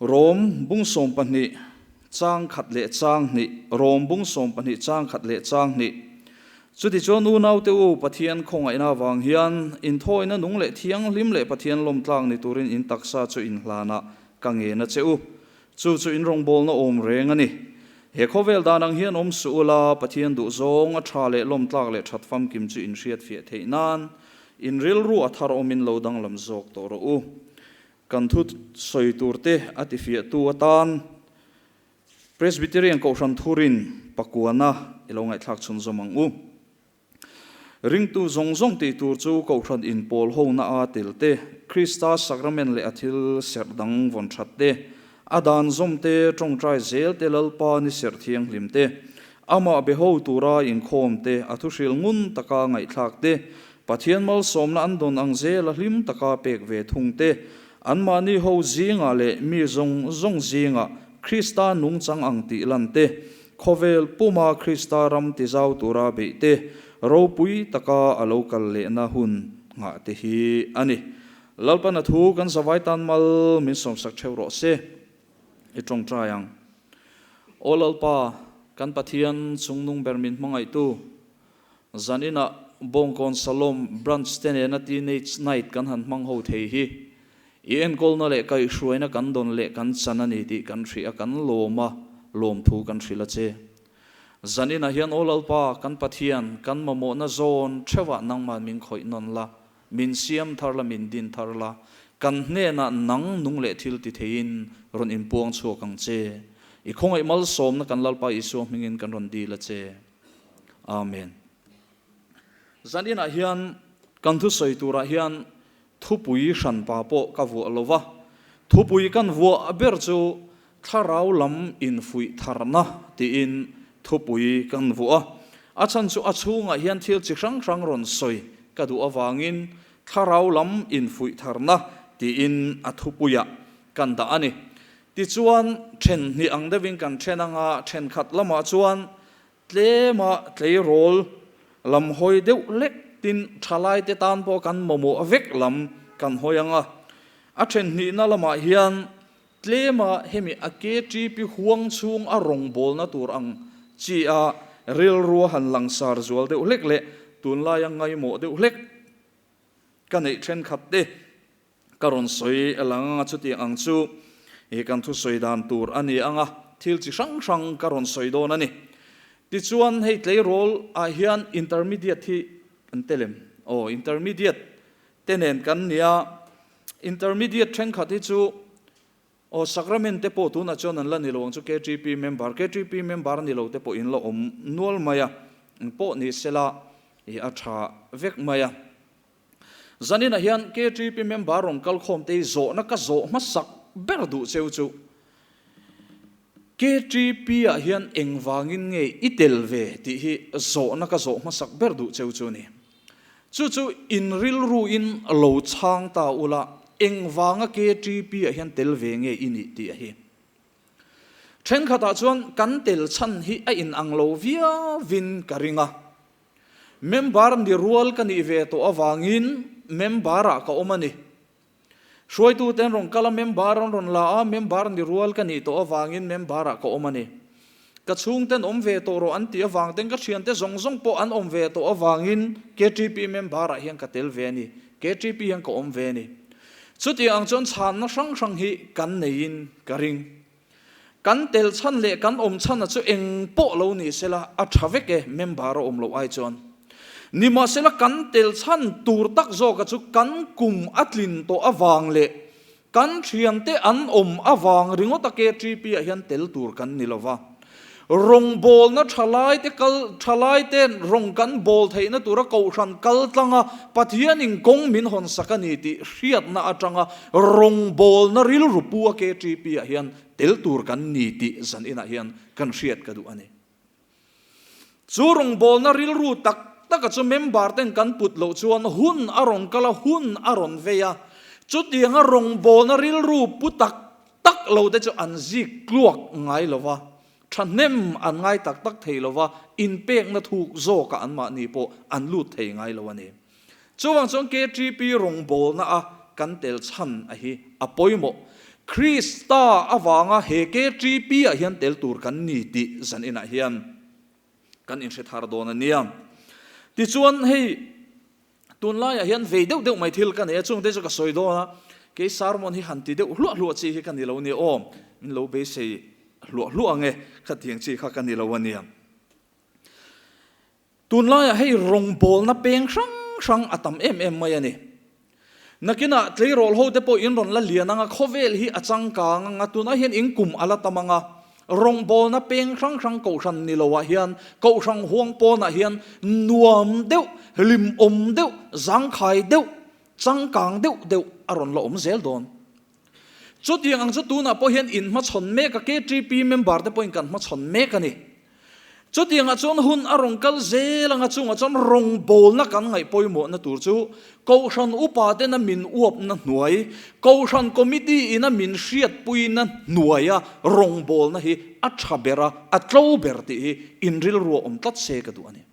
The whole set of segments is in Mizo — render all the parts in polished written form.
Rom bung 12 chang khat leh chang hnih Rom bung 12 chang khat leh chang hnih Chutichuan unaute u, Pathian khawngaihna avang hian inthawina nung leh thianghlim leh Pathian lawmtlak ni turin in taksa chu inhlanah ka ngen a che u. Chu chu in rawngbawlna awm reng a ni. He khawvel dan ang hian awm suh ula, Pathian duhzawng a tha leh lawmtlak leh that famkim chu in hriatfiah theih nan in rilru a thar awmin lo danglam zawk tawh rawh u. Kan thu sawi turte a tifiahtu atan Presbyterian Kohhran Thurin pakuana i lo ngaihthlak chhunzawm ang u. Ringtu zawng zawng tih tur chu Kohhran inpawl hona a tel te, Krista Sacrament leh a thil serh dang vawn that te, a dan zawm te, tawngtai zel te, Lalpa ni serh thianghlim te, amah be ho tura inkhawm te, a thuhril ngun taka ngaihthlak te, Pathian malsawmna an dawn ang zela hlim taka pek ve thung te, anmahni ho zingah leh mi zawng zawng zingah Krista nungchang ang tih lan te, khawvel puma Krista ram tizau tura beih te, ropui taka a lo kal lehna hun nghah te hi a ni. Lalpana thu kan zavai tan mal min sawmsak theuh rawh se. I tawngtai ang. Aw Lalpa, kan Pathian chungnung ber min hmangaihtu, Zaninah Bawngkawn Salom Branch te nena Teenage Night kan han hmang ho thei hi i enkawlna leh kaihhruaina kan dawn leh kan chan a ni tih kan hrih a, kan lawm a, lawmthu kan hrilh a che. Zaninah hian Aw Lalpa, kan Pathian, kan mamawhna zawn theuhah nangman min khawih nawn la, min siam thar la, min din thar la, kan hnenah nang nung leh thil ti theiin rawn inpuang chhuak ang che. I khawngaih malsawmna kan Lalpa Isua hmingin kan rawn dil a che. Amen. Zaninah hian kan thusawi turah hian thupui hranpa pawh ka vuah lo va, thupui kan vuah ber chu thlarau lam infuih tharna tiin thupui kan vuah a. A chhan chu a chhungah hian thil chi hrang hrang rawn sawi ka duh avangin thlarau lam infuih tharna tiin a thupuiah kan dah a ni. Tichuan, then hnih ang deuhin kan then anga thenkhat lamah chuan tlema tleirawl lam hawi deuh hlek tin thalaite tan pawh kan mamawh vek lam kan hawi anga a then hnihna lamah hian tlema hemi a KTP huang chhung a rawngbawlna tur ang chi a rilrua han langsar zual deuh hlek leh tunlaia ngaimawh deuh hlek ka neih thenkhat te Ka rawn sawi lang anga chutiang ang chu i kan thusawi dan tur a ni anga thil chi hrang hrang ka rawn sawi dawn a ni. Tichuan hei tleirawl ah hian intermediate hi kan tel em? Aw intermediate te nen kan nia, intermediate thenkhat hi chu aw sacrament te pawh tunah chuan an la ni lo ang chu KTP member, KTP member ni lo te pawh in la awm nual mai a, engpawh ni sela i a tha vek mai a. Zaninah hian KTP member rawn kal khawm te hi zawhna ka zawh hmasak ber duh cheu chu KTP ah hian engvangin nge i tel ve tih hi zawhna ka zawh hmasak ber duh cheu chu a ni. Chu chu in rilru in lo chhang ta ula engvanga KTP ah hian tel ve nge i nih tih a hi. Thenkhatah chuan kan tel chhan hi a inang lo viauvin ka ring a. Member ni rual ka nih ve tawh avangin member ah ka awm a ni. Hruaitute an rawn kal a, member an rawn la a, member ni rual ka nih tawh avangin member ah ka awm a ni. Ka chhungten awm ve tawh rawh an tih avang ten ka thiante zawng zawng pawh an awm ve tawh avangin KTP member ah hian ka tel ve a ni, KTP hian ka awm ve a ni. Chutiang ang chuan chhanna hrang hrang hi kan neiin ka ring. Kan tel chhan leh kan awm chhana chu eng pawh lo ni sela a tha vek e, member a awm loh ai chuan. Nimahsela kan tel chhan tur tak zawka chu kan kum a tlin tawh avang leh kan thiante an awm avang ringawt a KTP ah hian tel tur kan ni lova. Rawngbawlna thalaite kal thalaite'n rawng kan bawl theihna tura kohhran kal tlanga Pathianin kawng min hawn sak a ni tih hriatna atanga rawngbawlna rilru pu a KTP ah hian tel tur kan ni tih zan inah hian kan hriat ka duh a ni. Chu rawngbawlna rilru tak taka chu member ten kan put loh chuan hun a rawn kal a, hun a rawn vei a. Chutianga rawngbawlna rilru pu tak tak lo te chu an zik tluak ngai lo va, thahnem an ngai tak tak thei lo va, inpekna thuk zawkah anmahni pawh an lut thei ngai lo a ni. Chuvang chuan KTP rawngbawlna a kan tel chhan a hi a pawimawh. Krista avanga he KTP ah hian tel tur kan ni tih zaninah hian kan inhre thar dawn a nia. Tichuan hei tunlaiah hian vei deuh deuh mai thil ka nei a, chungte chu ka sawi dawn a, kei sermon hi han ti deuh hluah hluah chi hi ka ni lo nia aw, min lo beisei hluah hluah ang e, khatiang chi kha ka ni lo a nia. Tunlaiah hei rawngbawlna peng hrang hrang a tam em em mai a ni. Nakinah tleirawl ho te pawh in rawn la lian ang a, khawvel hi a changkang ang a, tunah hian in kum a la tam ang a, rawngbawlna peng hrang hrang kohhran ni loah hian, kohhran huang pawnah hian nuam deuh, hlimawm deuh, zangkhai deuh, changkang deuh deuh a rawn la awm zel dawn. Chutiang ang chu tunah pawh hian in hmachhawn mek a, KTP member te pawhin kan hmachhawn mek a ni. Chutiangah chuan hun a rawn kal zel anga chungah chuan rawngbawlna kan ngaih pawimawhna tur chu Kohhran upa tena min uapna hnuai, Kohhran Committee ina min hriatpuina hnuaia rawngbawlna hi a tha ber a, a tlo ber tih hi in rilru a awm tlat se ka duh a ni.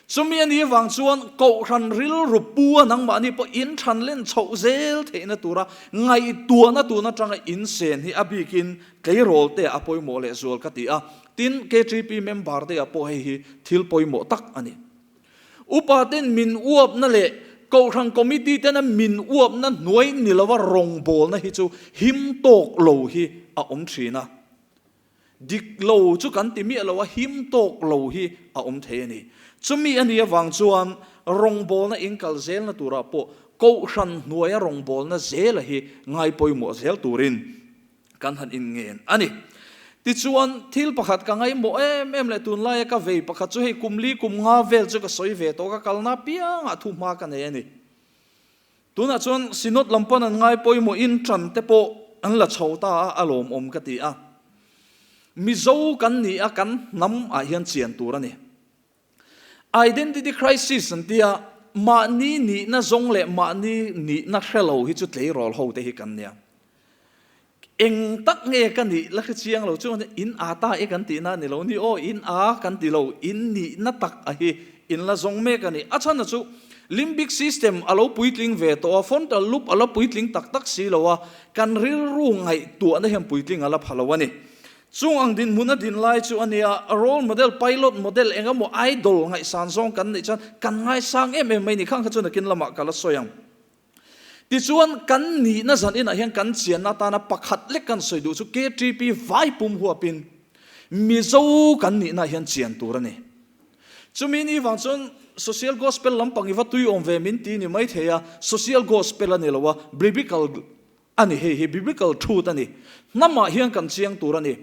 Chumi a nih vang chuan Kohhran rilru pu a nangmahni pawh in than len chhoh zel theihna tura ngaihtuahna tun atanga in sen hi a bikin tleirawl te a pawimawh leh zual ka ti a, tin KTP member te ah pawh hei hi thil pawimawh tak a ni. Upa ten min uapna leh Kohhran Committee tena min uapna hnuai ni lova rawngbawlna hi chu him tawk lo hi a awm thin a. Dik lo chu kan ti miah lo a, him tawk lo hi a awm thei a ni. Chumi a nih avang chuan rawngbawlna in kal zelna turah pawh Kohhran hnuaia rawngbawlna zela hi ngai pawimawh zel turin kan han inngen a ni. Tichuan, thil pakhat ka ngaihmawh em em leh tunlaia ka vei pakhat chu hei kum li kum nga vel chu ka sawi ve tawh, ka kalna apiangah thuhma ka nei a ni. Tunah chuan Synod lam pawn an ngai pawimawhin ṭan te pawh an la chho ta a, a lawmawm ka ti a. Mizo kan ni a, kan hnam ah hian chian tur a ni. Identity crisis an tia, mahni nihna zawng leh mahni nihna hre lo hi chu tleirawl ho te hi kan nia. Eng tak nge ka nih la hre chiang lo chuan in a ta e kan tihna a ni lo ni aw, in a kan ti lo, in nihna tak a hi in la zawng mek a ni. A chhan a chu limbic system a lo puitling ve tawh a, frontal loop a la puitling tak tak si lo a, kan rilru ngaihtuahna hian puitling a la pha lo a ni. Chung ang dinhmun a din lai chu a nia, role model, pilot model eng emaw idol ngaihsan zawng kan neih chuan kan ngaisang em em mai ni, khang kha chu nakin lamah ka la sawi ang. Tichuan, kan nihna zan inah hian kan chianna atana pakhat lek kan sawi duh chu KTP vai pum huapin Mizo kan nihna hian chian tur a ni. Chumi ni vang chuan Social Gospel lampang i va tui awm ve min ti ni mai thei a, Social Gospel a ni lo a, Biblical a ni hei hi, Biblical truth a ni. Hnamah hian kan chiang tur a ni.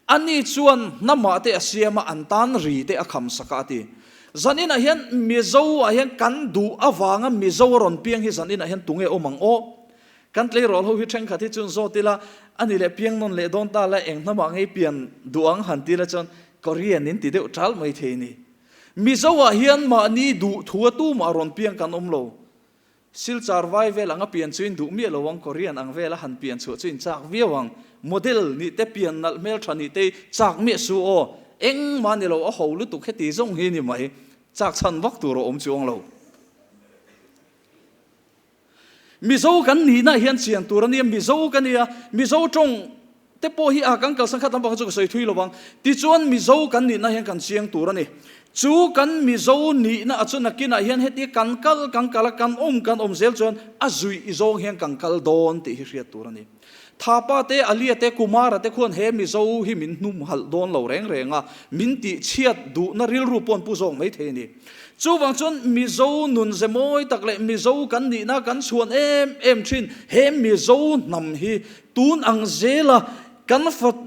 Ani chuan hnamah te a siam a, an tan ri te a kham sak a, a ti. Zaninah hian Mizo ah hian kan duh avanga Mizo a rawn piang hi zaninah hian tunge awm ang aw? Kan tleirawl ho hi thenkhat hi chuan zawt ila, ani leh piang nawn leh dawn ta la eng hnamah ngei pian duh ang han ti la chuan Korean in ti deuh ṭal mai thei ni. Mizo ah hian mahni duh thu a tumah rawn piang kan awm lo. Silchar vai vel anga pian chu in duh miah lo ang, Korean ang vela han pian chhuah chu in chak viau ang. Model nih te pian nalh hmeltha nih te chak miah su aw. Engmah ni lo a ho lutuk heti zawng hi ni mai. Chak chhan vak tur a awm chuang lo. Mizo kan nihna hian chian tur a nia, Mizo ka nia, Mizo tawng te pawh hi a kan kalsan khat lampang chu ka sawi thui lo vang. Tichuan Mizo kan nihna hian kan chiang tur a ni. Chu kan Mizo nihna a chu nakinah hian heti kan kal kan kal a, kan awm kan awm zel chuan a zuih zawng hian kan kal dawn tih hi hriat tur a ni. Thapa te, Alia te, Kumara te khuan he Mizo hi min hnum halh dawn lo reng reng a, min tihchhiat duhna rilru pawh an pu zawk mai thei a ni. Chuvang chuan Mizo nun ze mawi tak leh Mizo kan nihna kan chhuan em em thin he Mizo hnam hi Tun ang zela kan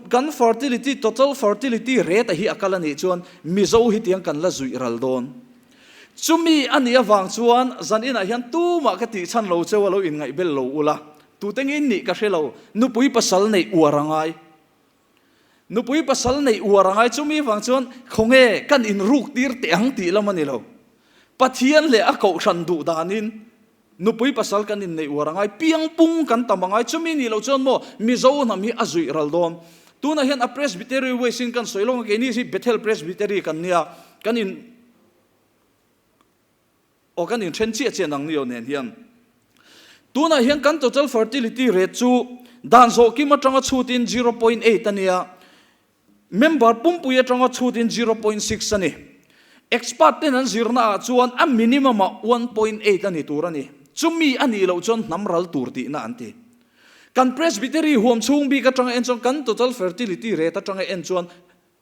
kan fertility, total fertility rate a hi a kal a nih chuan Mizo hi tiang kan la zuih ral dawn. Chumi a nih avang chuan zan inah hian tumah ka tih chhan lo cheu a lo inngaih bel lo ula, tute ngei nih ka hre lo, nupui pasal neih uar a ngai. Nupui pasal neih uar a ngai chumi avang chuan khawnge kan inruk tir teh ang tih lam a ni lo. Pathian leh a kohhran duh danin Nupui pasal kan inneih uar a ngai, piangpung kan tam a ngai, chumi nih loh chuan maw Mizo hnam hi a zuih ral dawn. Tunah hian a Presbytery ways in kan sawi lawng a, keini hi Bethel Presbytery kan nia, kan in aw kan inthen chiah chiah nang ni aw nen hian. Tunah hian kan total fertility rate chu. dan zawh kim atanga chhutin 0.8 a nia, member pumpui atanga chhutin 0.6 a ni. Expert ten an zirna ah chuan a minimum ah 1.8 a ni tur a ni. Chumi a nih loh chuan hnam ral tur tihna an ti. Kan Presbytery huam chhung bik atanga en chuan kan total fertility rate atanga en chuan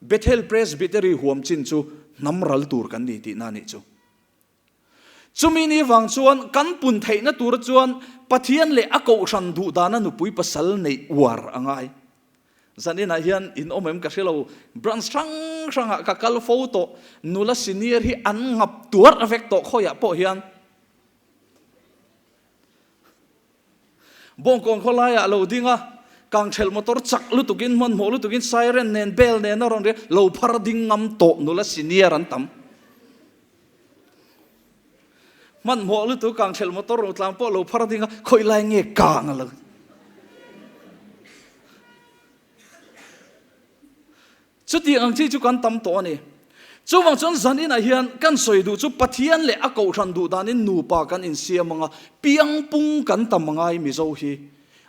Bethel Presbytery huam chin chu hnam ral tur kan ni tihna a nih chu. Chumi ni vang chuan kan pun theihna tura chuan Pathian leh a kohhran duh dana nupui pasal neih uar a ngai. Zaninah hian in awm em ka hre lo, branch hrang hrangah ka kal fo tawh, nula senior hi an ngap tuar vek tawh khawiah pawh hian. Bawngkawn khawlaiah a lo ding a, kangthelh motor chak lutukin hmanhmawh lutukin siren nen bell nen a rawn ri a, lo phar ding ngam tawh nula senior an tam. Hmanhmawh lutuk kangthelh motor rawn tlang pawh lo phar ding a, khawi lai nge kang a lo. Chutiang ang chi chu kan tam tawh a ni. Chuvang chuan zan inah hian kan sawi duh chu Pathian leh a kohhran duh danin nupa kan insiam ang a, piangpung kan tam angai Mizo hi.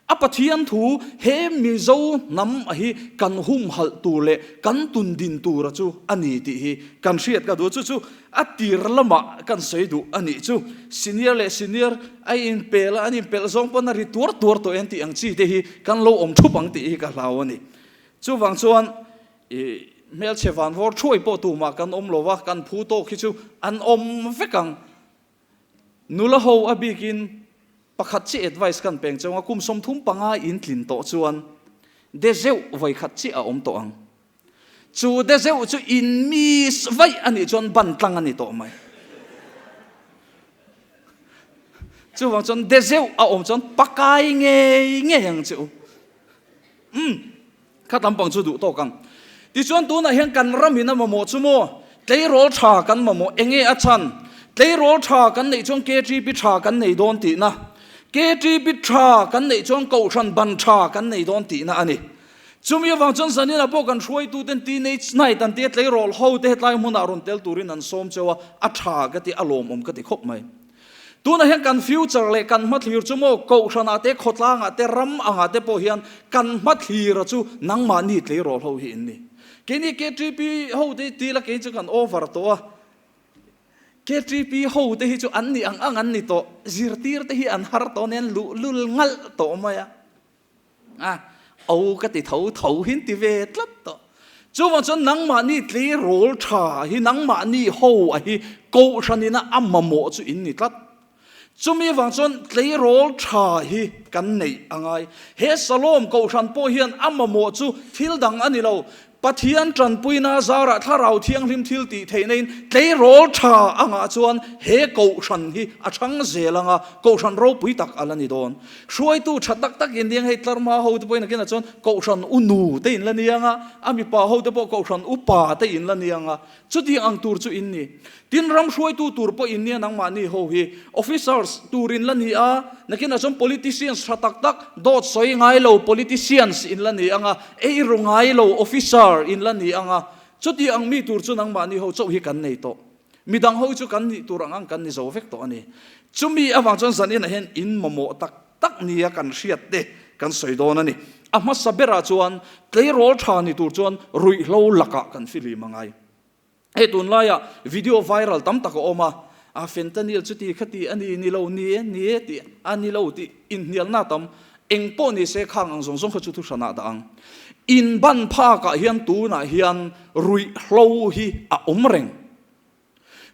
A Pathian thu he Mizo hnam a hi kan humhalh tur leh kan tun din tura chu a ni tih hi kan hriat ka duh. Chu chu a tir lamah kan sawi duh a nih chu. Senior leh senior a inpel a, an inpelh zawng pawn a ri tuar tuar tawh em tih ang chi te hi kan lo awm thup ang tih hi ka hlau a ni. Chuvang chuan i hmelchhe vanvawr thuai pawh tumah kan awm lo va, kan phu tawk hi chu an awm vek ang. Nula ho a bikin pakhat chiah advice kan peng cheu ang a, kum 35 in tlin tawh chuan de zeuh vawi khat chiah a awm tawh ang. Chu de zeuh chu in miss vaih a nih chuan ban tlang a ni tawh mai. Chuvang chuan de zeuh a awm chuan pakai ngei ngei ang che u. Umm, kha lampang chu duh tawk ang. Tichuan tunah hian kan ram in a mamawh chu maw? Tleirawl tha kan mamawh, enge a chhan? Tleirawl tha kan neih chuan KTP tha kan nei dawn tihna. KTP tha kan neih chuan Kohhran ban tha kan nei dawn tihna a ni. Chumi avang chuan zaninah pawh kan hruaituten Teenage Night an tia tleirawl ho te hetlai hmunah rawn tel turin an sawm cheu a, a tha ka ti, a lawmawm ka ti khawp mai. Tunah hian kan future leh kan hmathlir chu maw Kohhranah te, khawtlangah te, ram angah te pawh hian kan hmathlira chu nangmahni tleirawl ho hi in ni. Keini KTP ho te ti la kei chu kan over tawh a, KTP ho te hi chu an ni ang ang an ni tawh, zirtir te hi an har tawh nen luhlul ngalh tawh mai a. A, o ka ti tho tho hin ti ve tlat tawh. Chuvang chuan nangmahni tleirawl tha hi nangmahni ho a hi kohhranina a mamawh chu in ni tlat. Chumi avang chuan tleirawl tha hi kan neih a ngai. He Salom kohhran pawh hian a mamawh chu thil dang a ni lo. Pathian tanpuina zarah Thlarau Thianghlim thil tih theihna in tleirawl tha angah chuan he Kohhran hi a chhang zel anga Kohhran ropui tak a la ni dawn. Hruaitu tha tak tak in niang hei tlarhma ho te pawhin a kinah chuan Kohhran u nu te in la ni anga, a mipa ho te pawh Kohhran upa te in la ni anga, chutiang ang tur chu in ni. Tin, ram hruaitu tur pawh in nia nangmahni ho hi officers tur in la ni a, nakinah chuan politicians tha tak tak, dawt sawi ngai lo politicians in la ni ang a, eiru ngai lo officer in la ni ang a, chuti ang mi tur chu nangmahni ho chauh hi kan nei tawh. Midang ho chu kan nih tur ang ang kan ni zo vek tawh a ni. Chumi avang chuan zaninah hian in mamawh tak tak nia kan hriat te kan sawi dawn a ni. A hmasa berah chuan tleirawl tha ni tur chuan ruihhlo lakah kan fihlim a ngai. Hei tunlaiah video viral tam tak a awm a, a fentanyl chuti khati a ni, ni lo, ni e, ni e tih a ni lo tih inhnialna a tam. Eng pawh ni se khang ang zawng zawng kha chu thu hranah dah ang. Inban phakah hian tunah hian ruihhlo hi a awm reng.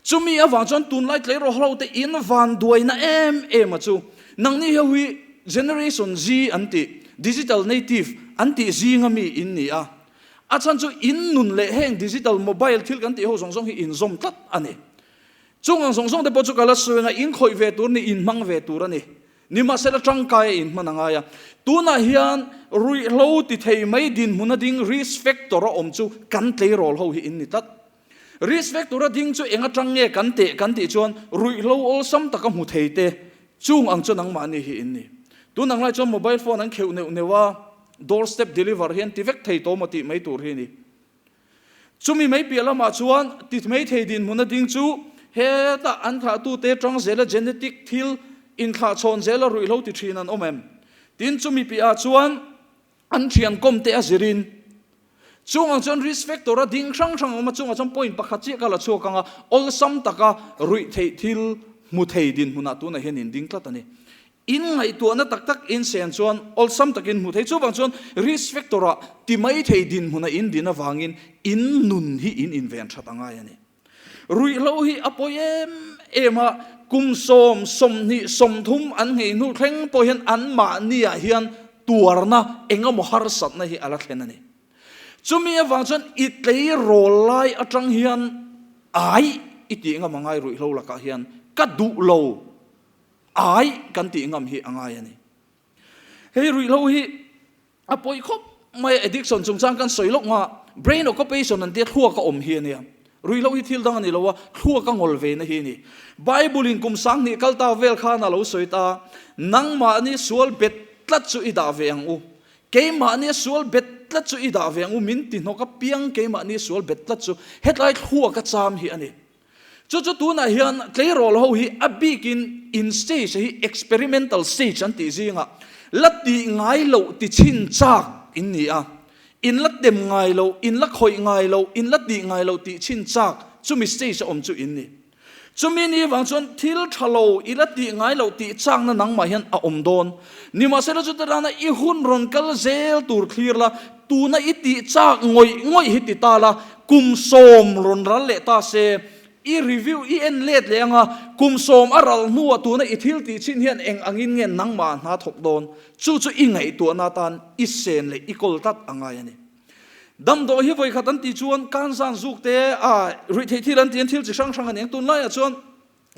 Chumi avang chuan tunlai tleiraw hlo te in van duaina em em a chu. Nangni ho hi Generation Z an tih, digital native an tih zinga mi in ni a. A chhan chu in nun leh heng digital mobile thil kan tih ho zawng zawng hi inzawm tlat a ni. Chung ang zawng zawng te pawh chu ka la sawi anga in khawih ve tur ni, in hmang ve tur a ni. Nimahsela tangkai a inhman a ngai a. Tunah hian ruihhlo ti thei mai dinhmun a ding risk factor a awm chu kan tleirawl ho hi in ni tlat. Risk factor a ding chu eng atang nge kan teh kan tih chuan ruihhlo awlsam taka hmu thei te chung ang chu nangmahni hi in ni. Tun ang lai chuan mobile phone an kheuh neuh neuh a, door step deliver hi an ti vek thei tawh maw tih mai tur hi a ni. Chumi mai piah lamah chuan ti mai thei dinhmun a ding chu hetah an thlahtute tang zela genetic thil inthlahchhawn zela ruihhlo ti thin an awm em? Tin, chumi piahah chuan an thian kawm te a zirin chungah chuan risk factor a ding hrang hrang a awm a, chungah chuan point pakhat chiah ka la chhuak ang a, awlsam taka ruih theih thil hmu thei dinhmunah tunah hian in ding tlat a ni. In ngaihtuahna tak tak in sen chuan awlsam takin hmu thei. Chuvang chuan risk factor ah ti mai thei dinhmuna in din avangin in nun hi in inven that a ngai a ni. Ruihhlo hi a pawi em em a, kum sawm, 20, 30 an nghei hnu thleng pawh hian anmahni ah hian tuarna eng emaw harsatna hi a la thlen a ni. Chumi avang chuan i tleirawl lai atang hian ai i tih ngam a ngai ruihhlo lakah hian ka duh lo. Ai kan tih ngam hi a ngai a ni. Hei ruihhlo hi a pawi khawp mai a, addiction chungchang kan sawi lawk nga, brain occupation an tia thluak a awm hi a nia. Ruihhlo hi thil dang a ni lo a, thluak a ngawl ve na hi a ni. Bible in kum 2000 kal ta vel khan a lo sawi ta, nangmahni sual bet tlat chu i dah ve ang u, keimahni sual bet tlat chu i dah ve ang u min ti hnawk apiang keimahni sual bet tlat chu hetlai thluak a cham hi a ni. Chu chu tunah hian tleirawl ho hi a bikin in stage hi experimental stage an tih zingah la tih ngai loh ti chhin chak in ni a, in la tem ngai loh, in la khawih ngai loh, in la tih ngai loh tih chhin chak chumi stage a awm chu in ni. Chumi ni vang chuan thil tha lo i la tih ngai loh tih chakna nangmah hian a awm dawn. Nimahsela chuti rana i hun rawn kal zel tur thlir la, tuna i tih chak ngawih ngawih hi ti ta la, Kum 10 rawn ral leh ta se, i review i en let leh anga, kum 10 a ral hnuah tuna i thil tih chin hian eng angin nge nangmah hna thawk dawn? Chu chu i ngaihtuahna atan i sen leh i kawl tlat a ngai a ni. Damdawi hi vawikhat an tih chuan kanzan zuk te, a ruihtheih thil an tih an thil chi hrang hrang a ni ang. Tunlaiah chuan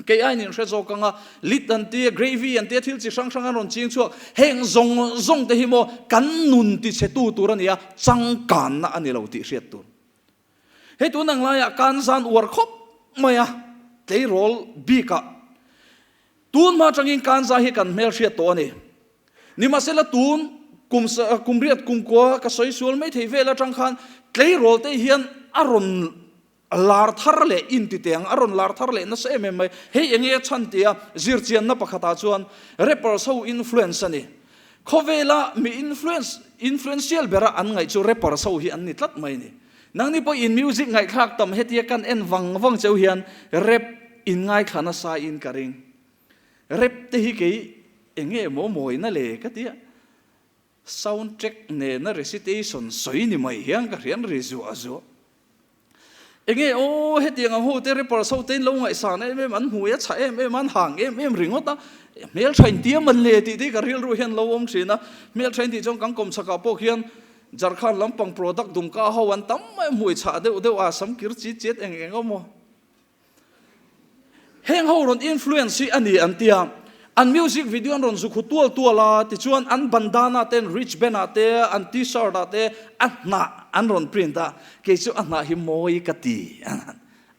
Kei aiin in hre zawk ang a, lit an tia, gravy an tia, thil chi hrang hrang an rawn ching chhuak. Heng zawng zawng te hi maw kan nun tichhetu tur a ni a, changkanna a ni lo tih hriat tur. Hei tun ang laiah kan zan uar khawp mai a, tleirawl bikah tun hma atangin kanza hi kan hmel hriat tawh a ni. Nimahsela tun kum kum riat kum kua ka sawi sual mai thei vel atang khan tleirawl te hian a rawn A lar thar leh intiteng a rawn lar thar leh nasa em em mai. Hei enge a chhan tia zirchianna pakhatah chuan rappers ho influence a ni. Khawvela mi influence, influential bera an ngaih chu rappers ho hi an ni tlat mai a ni. Nangni pawh in music ngaihthlak tam hetia kan en vang vang cheu hian rap in ngaithla nasa in ka ring. Rap te hi kei enge maw mawina le ka tia. Sound track nena recitation sawi ni mai hian ka hrian ri zuah zuah. Enge aw hetiang ang ho te rappers ho te in lo ngaihsan em em an hmui a chhah em em a an hang em em ringawt a, hmeltha in tiam an le tih te hi ka rilru hian lo awm thin a, hmeltha in tih chuan kan kawmchhak ah pawh khian Jharkhand lampang product dumka ho an tam mai a hmui chhah deuh deuh a sam kir chit chet eng eng emaw. Heng ho rawn influence hi a ni an tia, an music video an rawn zukhu tual tual a, tichuan an bandana te an rich band ah te an t-shirt ah te a hnah an rawn print a, kei chu a hnah hi mawi ka ti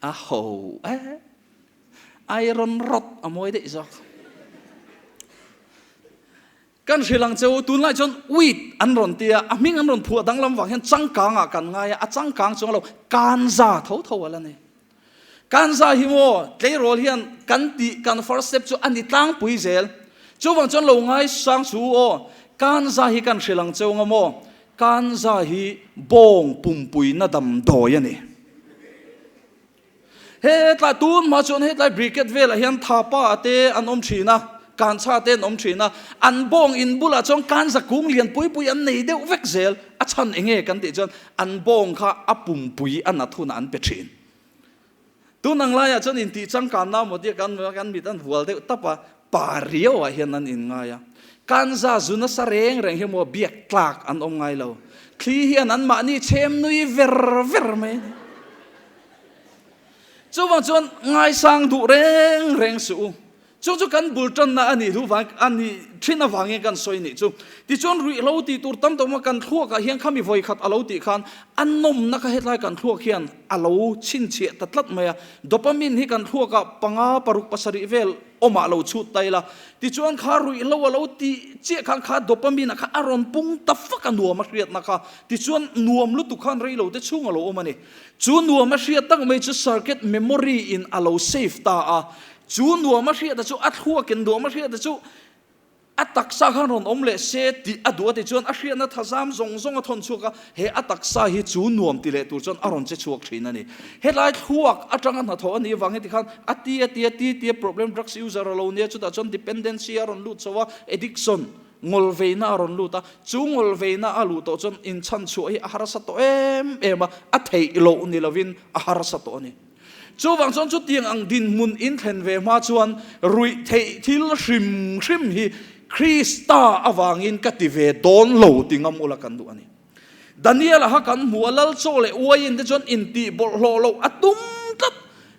a ho e, iron rod a mawi daih zawk. Kan hrilh ang che u, tunlai chuan weed an rawn ti a, a hming an rawn phuah danglam vang hian changkang ah kan ngai a, a changkang chuang lo, kanza tho tho a la ni. Kanza hi maw tleirawl hian kan tih kan first step chu a ni tlangpui zel. Chuvang chuan lo ngai sang chu u aw, kanza hi kan hrilh ang che u nga maw, kanza hi bawng pumpui na damdawi a ni. Hetlai tun hma chuan hetlai briquette velah hian thapa te an awm thin a, kanchha te an awm thin a, an bawng in bulah chuan kanza kung lian pui pui an nei deuh vek zel, a chhan enge kan tih chuan an bawng kha a pumpui a nat hunah an pe thin. Tun ang laiah chuan intih changkanna maw tia kan kan mit an vual deuh tap a, pa riauah hian an inngai a. Kanza zu nasa reng reng hi maw biak tlak an awm ngai lo. Thli hian anmahni chhem nui ver ver mai a ni. Chuvang chuan ngaisang duh reng reng suh u. Chu chu kan bul tanna a nih hlu vang a nih thin avangin kan sawi nih chu. Tichuan ruihhlo tih tur tam tawh kan thluakah hian khami vawi khat a lo tih khan a nawmna kha hetlai kan thluak hian a lo chhinchhiah ta tlat mai a. Dopamine hi kan thluakah panga paruk pasarih vel awmah lo chhut ta ila. Tichuan kha ruihhlo a lo tih chiah khan kha dopamine ah kha a rawn pung ta fak a nuam a hriatna kha. Tichuan nuam lutuk khan reilote chhung a lo awm a ni. Chu nuam a hriat tak mai chu circuit memory in a lo save ta a, chu nuam a hriat a chu a thluakin nuam a hriat a chu A taksa khan rawn awm leh se tih a duh a ti chuan a hriatna thazam zawng zawng a thawn chhuak a, he a taksa hi chu nuam ti leh tur chuan a rawn che chhuak thin a ni. Helai thluak atanga hnathawh a nih avang heti khan a ti a ti a ti ti a problem drugs user a lo nia chutah chuan dependency a rawn lut chho a, addiction, ngawlveina a rawn lut a, chu ngawlveina a luh tawh chuan inchhanchhuah hi a harsa tawh em em a, a theih loh ni lovin a harsa tawh a ni. Chuvang chuan chutiang ang dinhmun inthlen ve hma chuan ruih theih thil hrim hrim hi Krista avangin ka ti ve dawn lo ti ngam ula kan duh a ni. Daniel-a kha kan hmu a, Lal chaw leh uaiin te chuan intih bawlhhlawh loh a tum tlat.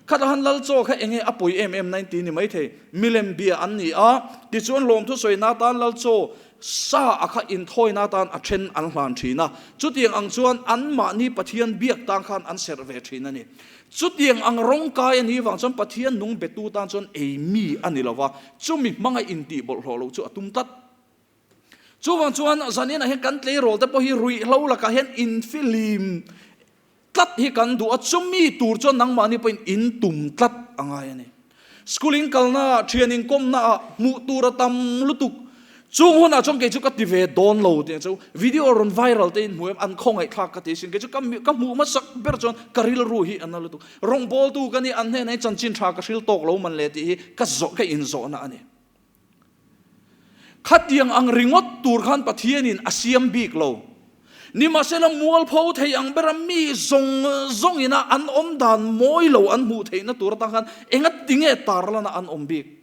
Khatah khan Lal chaw kha enge a pawi em em na in ti ni maithei. Milem bia an ni a, tichuan lawmthu sawina atan Lal chaw Sa a kha inthawina atan a then an hlan thin a, chutiang ang chuan anmahni Pathian biak tan khan an serh ve thin a ni. Chutiang ang rawng kai a nih vang chuan Pathian nung betu tan chuan ei mi a ni lo va, chumi hmanga intih bawlhhlawh loh chu a tum tlat. Chuvang chuan zaninah hian kan tleirawl te pawh hi ruihhlo lakah hian infilim Tlat hi kan duh a, chumi tur chuan nangmahni pawhin in tum tlat a ngai a ni. School in kalna ah, thian in kawmna ah hmuh tur a tam lutuk. Chung hunah chuan kei chu ka ti ve dawn lo tih ang chu. Video rawn viral te in hmu em, an khawngaihthlak ka ti sin. Kei chu ka ka hmuh hmasak ber chuan ka rilru hi a na lutuk. Rawngbawltu ka ni, an hnenah hian chanchin tha ka hril tawk lo man le tih hi ka zawh ka inzawhna a ni. Khatiang ang ringawt tur khan Pathianin a siam bik lo. Nimahsela mualpho thei ang bera mi zawng zawngina an awm dan mawi lo an hmuh theihna tur atan khan enga tinge tarlana an awm bik?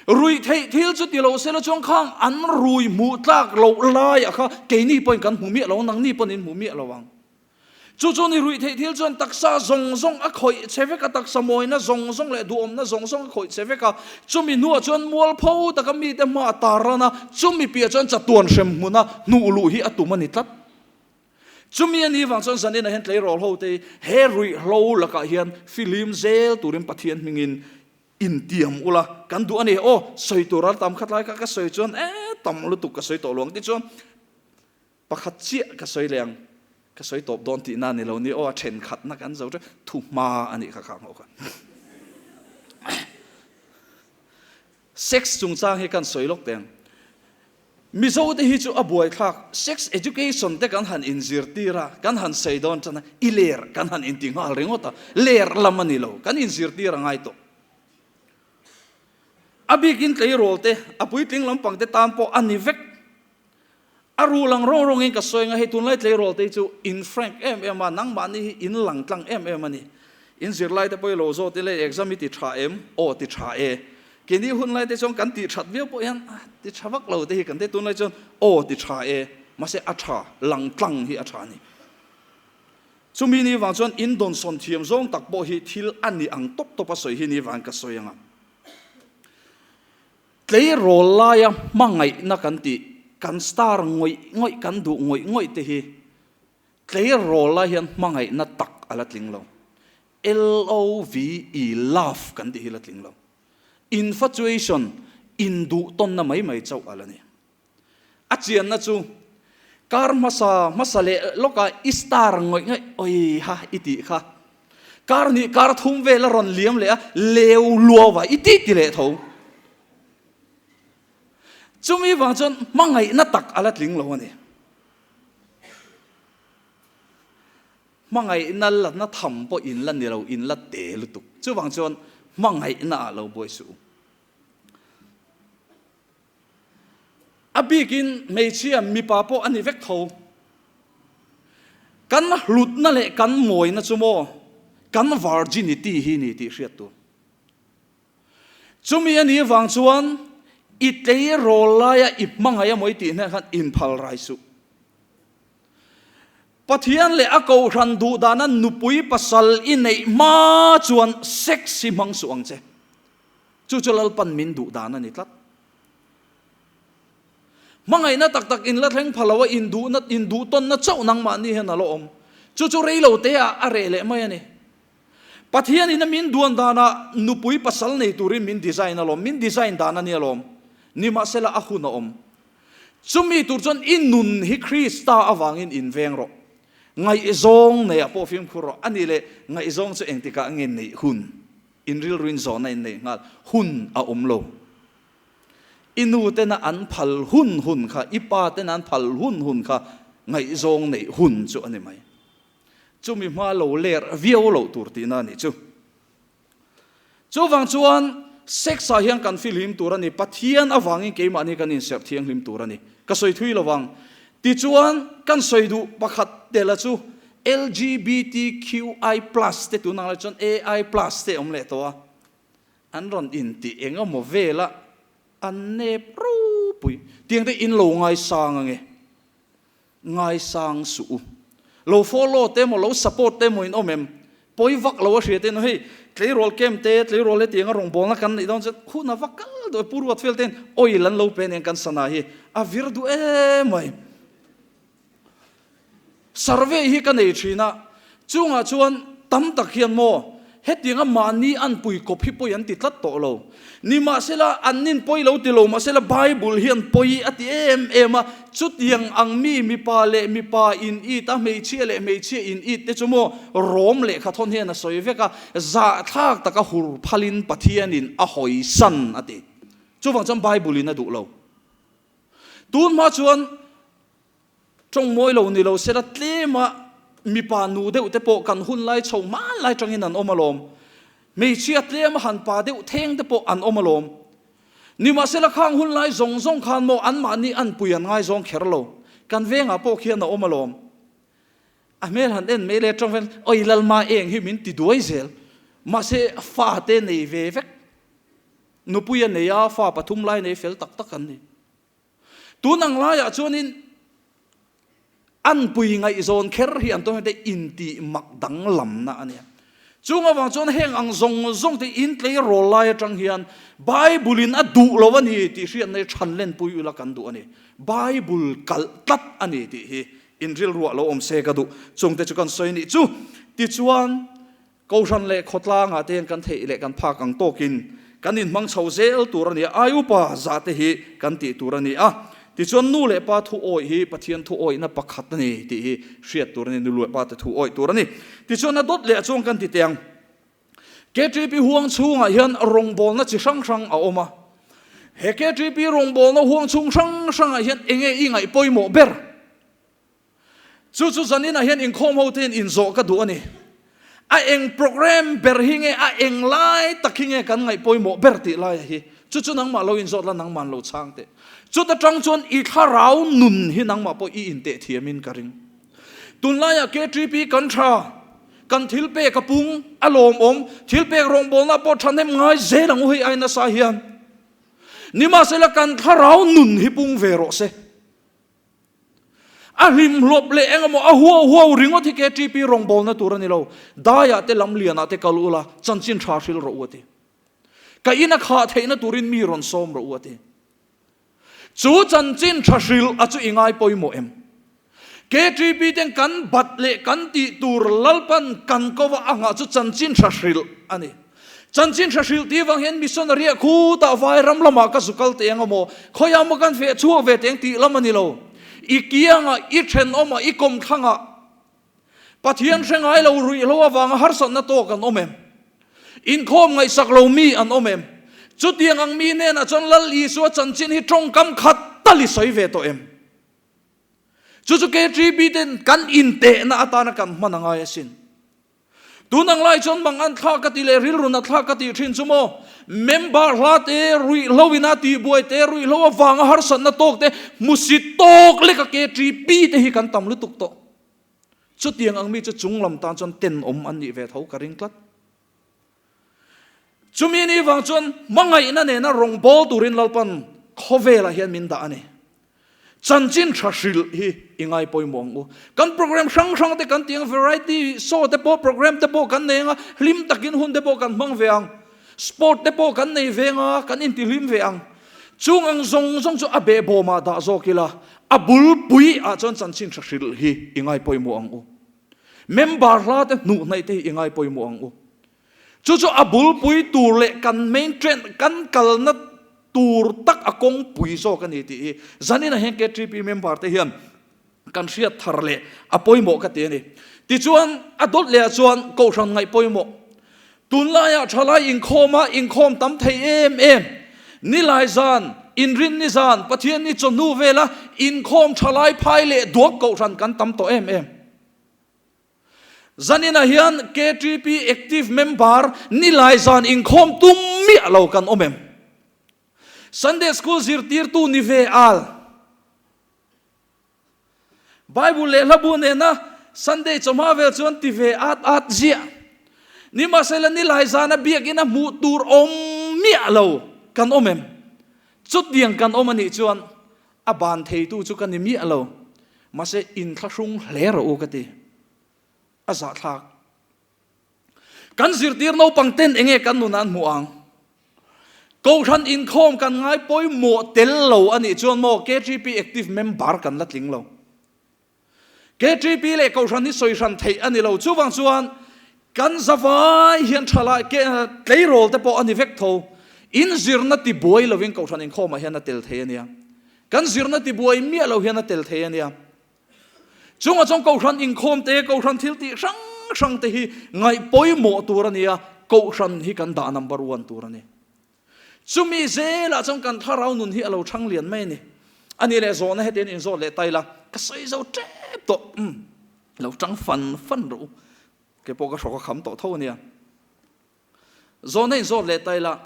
Ruih theih thil chu ti lo sela chuan khang an rui hmuh tlak loh laiah kha keini pawhin kan hmu miah lo ang, nangni pawhin in hmu miah lo ang. Chu chu ni ruih theih thil chuan taksa zawng zawng a khawih che vek a, taksa mawina zawng zawng leh duhawmna zawng zawng a khawih che vek a. Chumi hnuah chuan mualpho taka mite hma a tar ran a, chumi piah chuan chatuan hrem hmuna hnuh luh hi a tum a ni tlat. Chumi a nih vang chuan zaninah hian tleirawl hote hi he ruihhlo lakah hian fihlim zel turin Pathian hmingin intiam ula kan duh a ni. Aw, sawi tur a tam khat lai kha ka sawi chuan e tam lutuk ka sawi tawh lo ang tichuan Pakhat chiah ka sawi leh ang, ka sawi tawp dawn tihna a ni lo ni aw, a thenkhatna kan zo teuh, thu hma a nih kha kha ang kha. Sex chungchang hi kan sawi lawk teh ang. Mizo te hi chu a buaithlak, sex education te kan han inzirtir a, kan han sawi dawn tan a, i ler kan han inti nghal ringawt a, ler lam a ni lo, kan inzirtir a ngai tawh. A bikin tleirawl te, a puitling lampang te tan pawh a ni vek. A ru lang rawng rawngin ka sawi ang a, hei tunlai tleirawl te hi chu in frank em em a, nangmahni hi in lang tlang em em a ni. In zirlai te pawh hi lo zawt ila, exam hi ti tha em? Aw ti tha e. Keini hun lai te chuan kan tih that viau pawh hian ti tha vak lo te hi kan ti, tunlai chuan aw ti tha e, mahse a tha, lang tlang hi a tha a ni. Chumi ni vang chuan in dawnsawn thiam zawng tak pawh hi thil a ni ang tawp tawp a sawi hi ni vang ka sawi ang a. Tleirawl laia hmangaihna kan tih, kan star ngawih ngawih, kan duh ngawih ngawih te hi tleirawl lai hian hmangaihna tak a la tling lo. L-o-v-e, love, kan tih hi la tling lo. Infatuation, induhtawnna mai mai chauh a la ni. A chianna chu kar hmasa hmasa leh lawkah i star ngawih ngawih awi ha i tih kha. Kar hnih kar thum vel a rawn liam leh a, leu luau a i ti ti leh tho. Chumi vang chuan hmangaihna tak a la tling lo a ni. Hmangaihna latna tham pawh in la ni lo, in la te lutuk. Chuvang chuan hmangaihna ah lo buai suh u. A bikin hmeichhia mipa pawh a ni vek tho. Kan hlutna leh kan mawina chu maw kan virginity hi ni tih hriat tur. Chumi a nih vang chuan i tleirawl laia i hmangaih a mawi tih hnenah khan inphal rai suh. Pathian leh a kohhran duh dana nupui pasal i neih hma chuan sex hi hmang suh ang che. Chu chu Lalpan min duh dan a ni tlat. Hmangaihna tak tak in la thleng pha lo a, induhna, induhtawnna chauh nangmahni hian a la awm. Chu chu rei lo te ah a reh leh mai a ni. Pathianin a min duan danah nupui pasal nei turin min design alawm, min design dan a ni alawm. Nimahsela a hun a awm. Chumi tur chuan i nun hi Krista avangin inveng rawh. Ngaihzawng neiah pawh fimkhur rawh. A nih leh ngaihzawng chu engtikah nge neih hun? In rilruin zawhna in neih nghal hun a awm lo. I nu tena an phal hun hun kha, i pa tena an phal hun hun kha ngaihzawng neih hun chu a ni mai. Chumi hma lo ler viau loh tur tihna a nih chu. Chuvang chuan sex ah hian kan fihlim tur a ni, Pathian avangin keimahni kan inserh thianghlim tur a ni. Ka sawi thui lo vang. Tichuan kan sawi duh pakhat tela chu LGBTQI plus te tunang lai chuan AI plus te awm leh tawh a, an rawn intih eng emaw vela an nep ropui. Tiang te in lo ngaisang ange. Ngaisang suh u. Lo follow te emaw, lo support te emaw in awm em? Pawi vak lo a hria te emaw hei tleirawl camp te, tleirawl hetianga rawngbawlna kan neih dawn chuan hun a va kal duh e, Pu Ruatfel ten oil an lo pe nen kan sana hi a vir duh emai. Survey hi ka nei thin a, chungah chuan tam tak hian maw hetianga mahni anpui kawp hi pawi an ti tlat tawh lo. Nimahsela, an nin pawi lo ti lo mahsela Bible hian pawi a ti em em a, chutiang ang mi mipa leh mipa in it a, hmeichhia leh hmeichhia in it te chu maw Rom lehkha thawn hian a sawi vek a, zahthlak taka hur phalin Pathianin a hawisan a ti. Chuvang chuan Bible in a duh lo. Tun hma chuan Tawng mawi lo ni lo sela tlema mipa nu deuh te pawh kan hun lai chho hmanlai tangin an awm alawm. Hmeichhia tlema han pa deuh theng te pawh an awm alawm. Nimahsela khang hun lai zawng zawng khan maw anmahni anpui an ngaizawng kher lo. Kan vengah pawh khian a awm alawm. A hmel han en mai leh tawng vel oi Lalma eng hi min ti duai zel. Mahse fate nei ve vek. Nupui a nei a, fa pathum lai nei fel tak tak an ni. Tun ang laiah chuanin anpui ngaihzawn kher hi an tawn te intih mak danglamna a nia. Chung avang chuan heng ang zawng zawng te intleirawl lai atang hian Bible in a duh lo a ni tih hriatna hi than lenpui ula kan duh a ni. Bible kalh tlat a ni tih hi inrilruah lo awm se ka duh. Chungte chu kan sawi nih chu. Tichuan. Kohhran leh khawtlangah te hian kan theih leh kan phak ang tawkin kan inhmang chho zel tur a ni a, ai upa zah te hi kan tih tur a ni a. Tichuan nu leh pa thu awih hi Pathian thu awihna pakhat a ni tih hi hriat tur a ni, nu leh pa te thu awih tur a ni. Tichuan a dawt leh chuan kan ti teh ang. KTP huang chhungah hian rawngbawlna chi hrang hrang a awm a. He KTP rawngbawlna huang chhung hrang hrangah hian enge i ngaih pawimawh ber? Chu chu zaninah hian inkhawm ho te hian inzawh ka duh a ni. A eng program ber hi nge, a eng lai tak hi nge kan ngaih pawimawh ber tih laia hi. Chu chu nangmah lo inzawt la, nangmah lo chhang teh. Chuta tang chuan i thlarau nun hi nangmah pawh i inteh thiamin ka ring. Tunlaiah KTP kan tha, kan thil pek a pung, a lawmawm, thil pek rawngbawlna pawh thahnem ngai zel ang u hei ai nasa hian. Nimahsela kan thlarau nun hi pung ve rawh se. A hlimhlawp leh eng emaw a huau huau ringawt hi KTP rawngbawlna tur a ni lo. Daiah te lam lianah te kal ula, chanchin tha hril rawh u a ti. Ka ina khah theihna turin mi rawn sawm rawh u a ti. Chu chanchin tha hril a chu i ngai pawimawh em? KTP ten kan bat leh kan tih tur Lalpan kan kova a nghah chu chanchin tha hril a ni. Chanchin hre hrilh tih vang hian missionary ah khutah vai ram lamah ka zu kal teh ang amaw, khawiah maw kan feh chhuak ve teh ang tih lam a ni lo. I kiangah, i thenawmah, i kawmthlangah Pathian hre ngai lo ruihhlo avanga harsatna tawk an awm em? Inkhawm ngaihsak lo mi an awm em? Chutiang ang mi hnenah chuan Lal Isua chanchin hi tawngkam khat tal i sawi ve tawh em? Chu chu KTB ten kan intehna atana kan hman a ngai asin. Tun ang lai chuan mang an thla ka ti leh rilrun a thla ka tih thin chu maw? Member hla te, ruihhlo in a tihbuai te, ruihhlo avanga harsatna tawk te, hmusit tawk lek a ke ṭi pi te hi kan tam lutuk tawh. Chutiang ang mi chu chunglam tan chuan tenawm an nih ve tho ka ring tlat. Chumi ni vang chuan hmangaihna nena rawngbâwl turin Lalpan khawvelah hian min dah a ni. Chanchin tha hrilh hi i ngai pawimawh ang u. Kan program hrang hrang te kan ti ang, variety show te pawh, program te pawh kan nei ang a, hlim takin hun te pawh kan hmang ve ang. Sport te pawh kan nei ve ang a, kan intihlim ve ang. Chung ang zawng zawng chu a behbawmah dah zawk ila, a bulpui ah chuan chanchin tha hrilh hi i ngai pawimawh ang u. Member hla te hnuh hnaih te hi i ngai pawimawh ang u. Chu chu a bulpui tur leh kan main train kan kalna tur tak a kawngpui zawk a ni tih hi zaninah hian KTP member te hian kan hriat thar leh a pawimawh ka ti a ni. Tichuan a dawt leh ah chuan kohhran ngaih pawimawh. Tunlaiah thalai inkhawm a inkhawm tam thei em em. Nilai zan. Inrinni zan, Pathianni chawhnu vela inkhawm tha lai phai leh duak kohhran kan tam tawh em em. Zaninah hian KTP active member nilai zan inkhawm tum miah lo kan awm em? Sunday School zirtirtu ni ve al. Bible leh hlabu nena Sunday chawhma vel chuan ti ve at at ziah. Nimahsela nilai zana biakina hmuh tur awm miah lo kan awm em? Chutiang kan awm anih chuan a ban theitu chu ka ni miah lo. Mahse inthlahrung hle rawh u ka ti. A zahthlak. Kan zirtir naupang ten enge kan nun an hmuh ang? Kohhran inkhawm kan ngai pawimawh tel lo a nih chuan maw KTP active member kan la tling lo. KTP leh kohhran hi sawi hran theih a ni lo. Chuvang chuan kan zavai hian thalai tleirawl te pawh a ni vek tho. Inzirna tibuai lovin kohhran inkhawmah hian a tel thei a nia. Kan zirna tibuai miah lo hian a tel thei a nia. Chungah chuan Kohhran inkhawm te, Kohhran thil tih hrang hrang te hi ngaih pawimawh tur a ni a, Kohhran hi kan dah number one tur a ni. Chumi zelah chuan kan thlarau nun hi a lo thang lian mai a ni. A ni leh zawhna hetiang inzawt leh ta ila, ka sawi zo tep tawh, umm, lo tang fan fan rawh u, kei pawh ka hrawk a kham tawh tho a nia. Zawhna inzawt leh ta ila,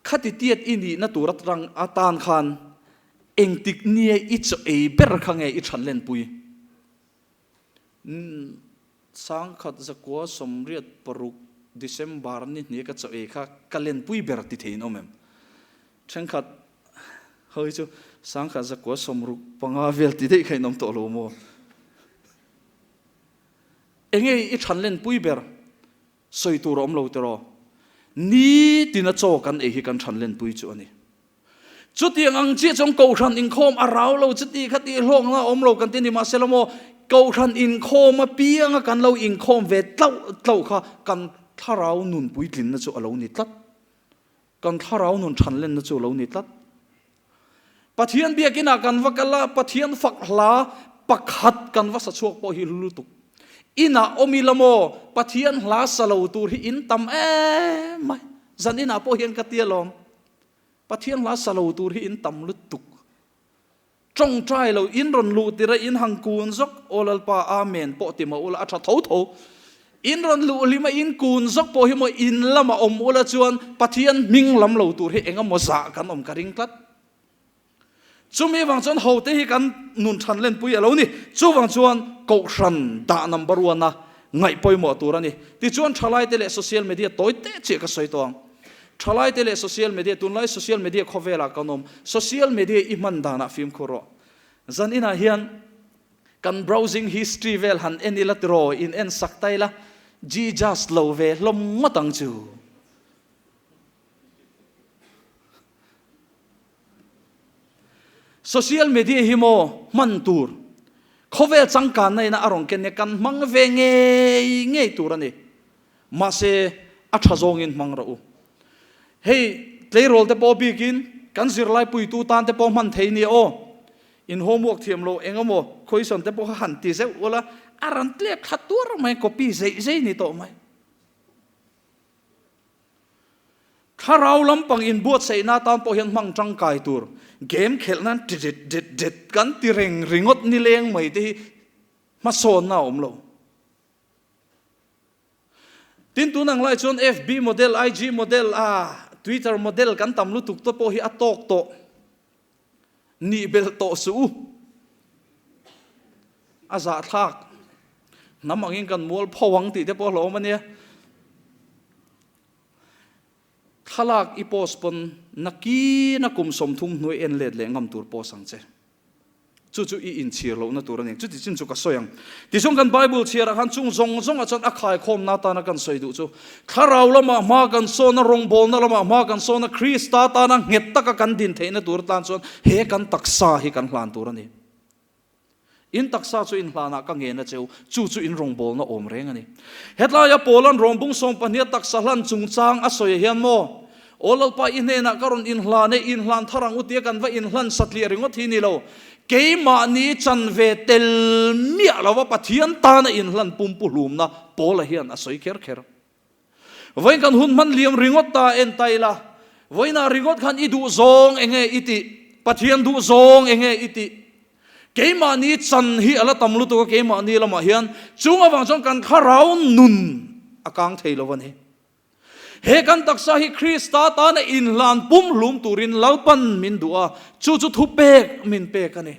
khati tiat i nihna tur atang atan khan engtik nia i chaw ei ber kha nge i than lenpui? Sangkhat zakua 86 December ni hnia ka chaw ei kha ka lenpui ber ti theiin awm em? Thenkhat ho hi chu sangkhat zakua 65 vel ti daih kha in awm tawh lo maw? Enge i than lenpui ber? Sawi tur a awm lo tiraw? Nitina chaw kan ei hi kan than lenpui chu a ni. Chutiang ang chiah chuan Kohhran inkhawm a rau lo chuti kha tih hlawkna a awm lo kan ti ni mahsela maw Kohhran inkhawm apianga kan lo inkhawm ve tlauh tlauh kha kan thlarau nun puitlinna chu a lo ni tlat. Kan thlarau nun than lenna chu a lo ni tlat. Pathian biakinah kan va kal a, Pathian fak hla pakhat kan va sa chhuak pawh hi hlu lutuk. Inah awm ila maw, Pathian hla sa lo tur hi in tam em mai. Zan inah pawh hian ka ti alawm. Pathian hla sa lo tur hi in tam lutuk. Tawngtai lo, in rawn luh tir a, in hang kun zawk, Aw Lalpa, Amen pawh ti mah ula, a tha tho tho. In rawn luh hlim a, in kun zawk pawh hi maw in lamah awm ula chuan Pathian hming lam lo tur hi eng emaw zah kan awm ka ring tlat. Chumi vang chuan hote hi kan nun than lenpui a lo ni. Chuvang chuan Kohhran dah number one a ngaih pawimawh tur a ni. Tichuan thalaite leh social media tawi teh chiah ka sawi tawh ang. Thalaite leh social media, tunlai social media khawvelah kan awm. Social media i hman danah fimkhur rawh. Zan inah hian kan browsing history vel han en ila tiraw, in en sak ta ila, Jesus lo ve hlawm ngawt ang chu. Social media hi maw hman tur khawvel changkanna ina a rawn ken nia kan hmang ve ngei ngei tur a ni. Mahse a tha zawngin hmang rawh u. Hei tleirawl te pawh bikin kan zirlai puitu tan te pawh hman thei nia aw. In homework thiam lo eng emaw question te pawh kha han ti zeuh ula a rawn tlep thla tuar mai copy zeih zei ni tawh mai. Thlarau lampang inbuatsaihna atan pawh hian hmang tangkai tur game khelh nan ṭi rit rit rit kan ti reng ringawt nileng mai te hi hmasawnna a awm lo. Tin tun ang lai chuan FB model, IG model, ah Twitter model kan tam lutuk te pawh hi a tawk tawh nih belh tawh suh u. A zahthlak hnam angin kan mual pho ang tih te pawh a hlauhawm a nia. Thlalak i post pawn nakina kum 30 hnuai en let leh ngam tur post ang che. Chu chu i inchhir lohna tur a ni. Chuti chin chu ka sawi ang. Tichuan kan Bible chhiarah khan chung zawng zawngah chuan a khaikhawmna atana kan sawi duh chu Thlarau lamah hma kan sawn a, rawngbawlna lamah hma kan sawn a, Krista tana nghet taka kan din theihna tur atan chuan he kan taksa hi kan hlan tur a ni. In taksa chu in hlanah ka ngen a cheu, chu chu in rawngbawlna awm reng a ni. Hetlaia Paula'n rawngbung 12 taksa hlan chungchang a sawi hian maw, Aw Lalpa i hnenah ka rawn inhlan e, inhlan thar ang u tia kan va inhlan satliah ringawt hi ni lo. Keimahni chanve tel miah lova Pathian tana inhlan pumpu hlumna Paula hian a sawi kher kher. Vawiin kan hun hman liam ringawt ta en ta ila, vawiinah ringawt khan i duh zawng enge i tih? Pathian duh zawng enge i tih? Keimahni chan hi a la tam lutuk a, keimahni lamah hian chung avang chuan kan thlarau nun a kang thei lo a ni. He kan taksa hi Krista tana inhlan pumhlum turin Lalpan min duh a, chu chu thupek min pek a ni.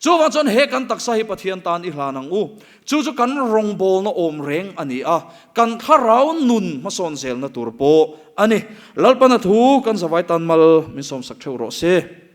Chuvang chuan he kan taksa hi Pathian tan i hlan ang u. Chu chu kan rawngbawlna awm reng a ni a, kan thlarau nun hmasawn zelna tur pawh a ni. Lalpana thu kan zavai tan mal min sawmsak theuh rawh se.